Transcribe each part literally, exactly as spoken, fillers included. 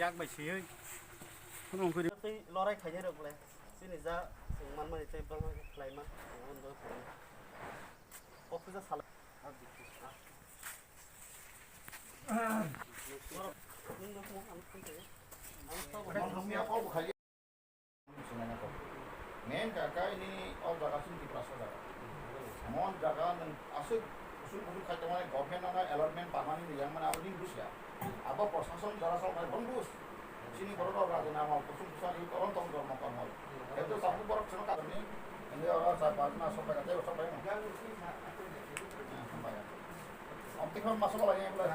Yak bai siyoi. Tei lorai khainai rok le. Chini ja chwng manmani tei bangma khe khlai man. Ang bo khainai. Office o sala. Nung no kung ang kung khe. Ang to. Main kaka ini all jaga sini Tiprasa jaga. Mon jaga nang asuk usul usul khai tongmani government ana allotment pamani yang mana aboni busia. Abo prosason jara sok mai bongbus. Sini borok rok raja nama kusum kusari koron tong dormo kormo. Itu sabu borok sino kadoni. Ini orang saya pas masuk pada teu sampai. Sampai. Om tikam masuk lagi yang belas.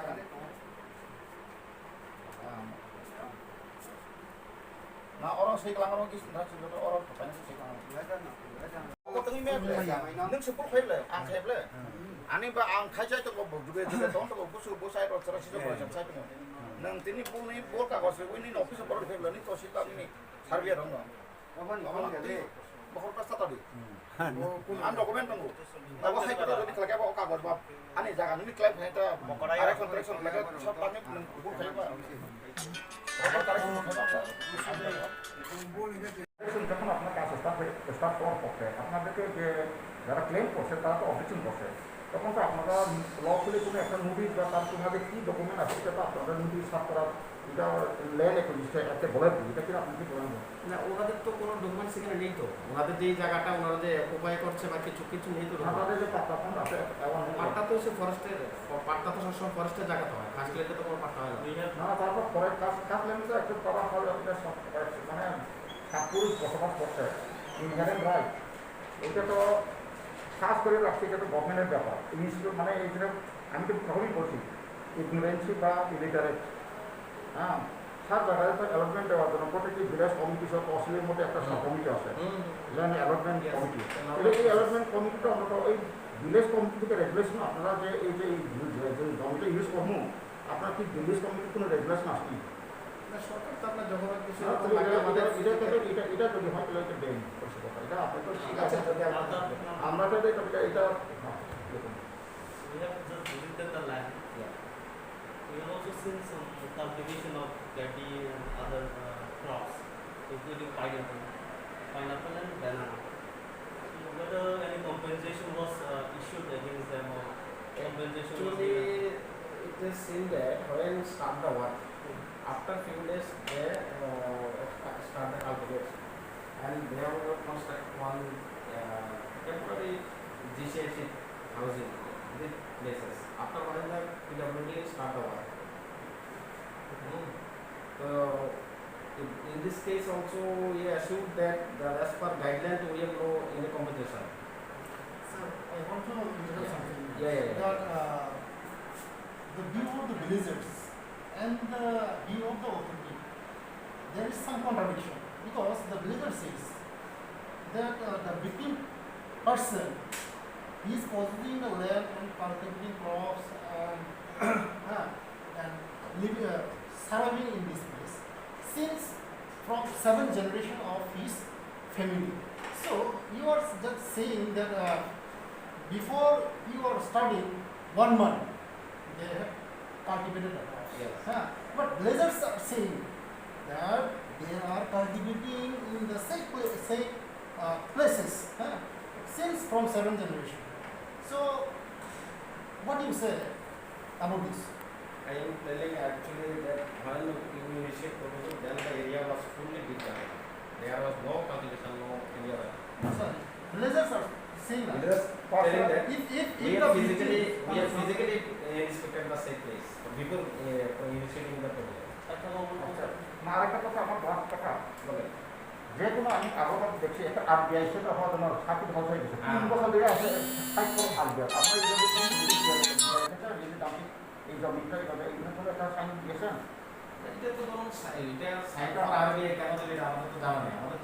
Na oro sei kwlangma khe sini thang sini oro thokpaina se sei kwlangma. Obo tongwi me ble. Nwng se phuru khai ble, ang khai ble. Ani ba ang khai chai tongo bo dube dube tong tongo busu bo sai ro chara sijak bai sai tongo. Nwng tini buni bol kagoj se wini office borok khai ble ni to sita nini sarbiya rong no. Obo ni bol kagoj. Bokhor ta sata di. Ang document tongo. Abo hai kota jodi khlai khe abo kagoj ba ani jaga nini claim khai ta. Are contraction khlai khe sab tangni bul khai ba. Abo correction khai ba. Correction যখন আপনার কাজ স্টার্ট হয়ে, স্টার্ট হওয়ার পক্ষে আপনাদেরকে যে যারা ক্লেম করছে, তারা তো অবজেকশন করছে, তখন তো আপনারা লফুলি কোনো একটা নোটিশ বা তার কোনো আগে কী ডকুমেন্ট আছে, সেটা তো আপনাদের নোটিশ সার্ভ করার, এটা ল্যান্ড অ্যাকুইজিশন অ্যাক্টে বলে আর কি, এটা কি আপনি কি বলেন? না, ওনাদের তো কোনো ডকুমেন্টস এখানে নেই তো। ওনাদের যেই জায়গাটা ওনারা যে অকুপাই করছে বা কিছু, কিছু নেই তো ডকুমেন্টস। আপনাদের যে পাট্টা ফান্ড আছে, অ্যাওয়ার নেই? পাট্টা তো সে ফরেস্টের, পাট্টা তো সবসময় ফরেস্টের জায়গাতে হয়, খাস ল্যান্ডে তো কোনো পাট্টা হয় না। না, তারপর ফরেস্ট খাস, খাস ল্যান্ডে তো একটা তারা হয়, ওটা সব, মানে, সাতপুরুষ বসবাস করছে, ইনহেরেন্ট রাইট। এটা তো খাস করে রাখছে, এটা তো গভর্নমেন্টের ব্যাপার। ইনস্টিটিউট মানে এই যে আমি তো প্রথমেই বলছি, ইগনোরেন্সি বা ইলিটারেট, হ্যাঁ, সাত জায়গায় তো অ্যালটমেন্ট দেওয়ার জন্য প্রত্যেকটি ভিলেজ কমিটি সহ তহসিলের মধ্যে একটা সাব কমিটি আছে, হুম, হুম। Land allotment committee. তাহলে এই অ্যালটমেন্ট কমিটিটা অন্তত এই ভিলেজ কমিটি থেকে রেগুলেশন আপনারা যে এই যে এই যে জমিটা ইউজ করবো, আপনার কি ভিলেজ কমিটির কোনো রেগুলেশন আসেনি? না, সরকার তো আপনার যখন কিছু না, তাহলে এটা, এটা, এটা, এটা, এটা যদি হয়, তাহলে এটা ড্রেন পরিষেবা। এটা আপনার তো ঠিক আছে, যদি আমরা, আমরা তো এটা, এটা, এটা, হ্যাঁ, দেখুন। We have just visited the land. Yeah. We have also seen some cultivation of paddy and other, uh, crops, including pineapple, pineapple and banana. So whether any compensation was, uh, issued against them or compensation was given? Actually, it is seen that when start the work, after few days they, uh, start the cultivation, and they have construct one, uh, temporary G C I C housing in these places. After one year, P W D start the work. Hmm. So, in, in this case also, we assume that, that as per guideline, we have no any compensation. Sir, I want to interrupt something. Yeah, yeah, yeah. That, uh, the view of the villagers and the view of the authority, there is some contradiction, because the villager says that, uh, the victim person is possessing the land and cultivating crops and, uh, and living, uh, surviving in this place since from seven generation of his family. So you are just saying that, uh, before you are starting one month, they have cultivated the crops. Yes. Huh? But villagers are saying that they are cultivating in the same pla-, same, uh, places, huh? Since from seven generation. So, what do you say about this? I am telling actually that when you initiate proposal, then the area was fully disturbed. There was no cultivation, no any other. Sir, villagers are saying that. Villagers are saying that if, if, we if have the physically, we have physically, uh, inspected the same place before, uh, initiating the project. আচ্ছা, না, আরেকটা কথা, আমার লাস্ট কথা। বলেন। যে কোনো আমি কাগজ আমি দেখছি, একটা আরবিআই সেটা হওয়ার জন্য সাকিব হল হয়ে গেছে। তিন হ্যাঁ। বছর ধরে আছে, ফাইট করো আরবিআই। আপনারা এই জন্য এই জমিটা এইভাবে এগুলো তো একটা সাইন দিয়েছেন। এটা তো ধরুন সা-, এটা সাইন করা আরবিআই কেন দিলে এটা আমাদের তো জানা নেই। আমাদের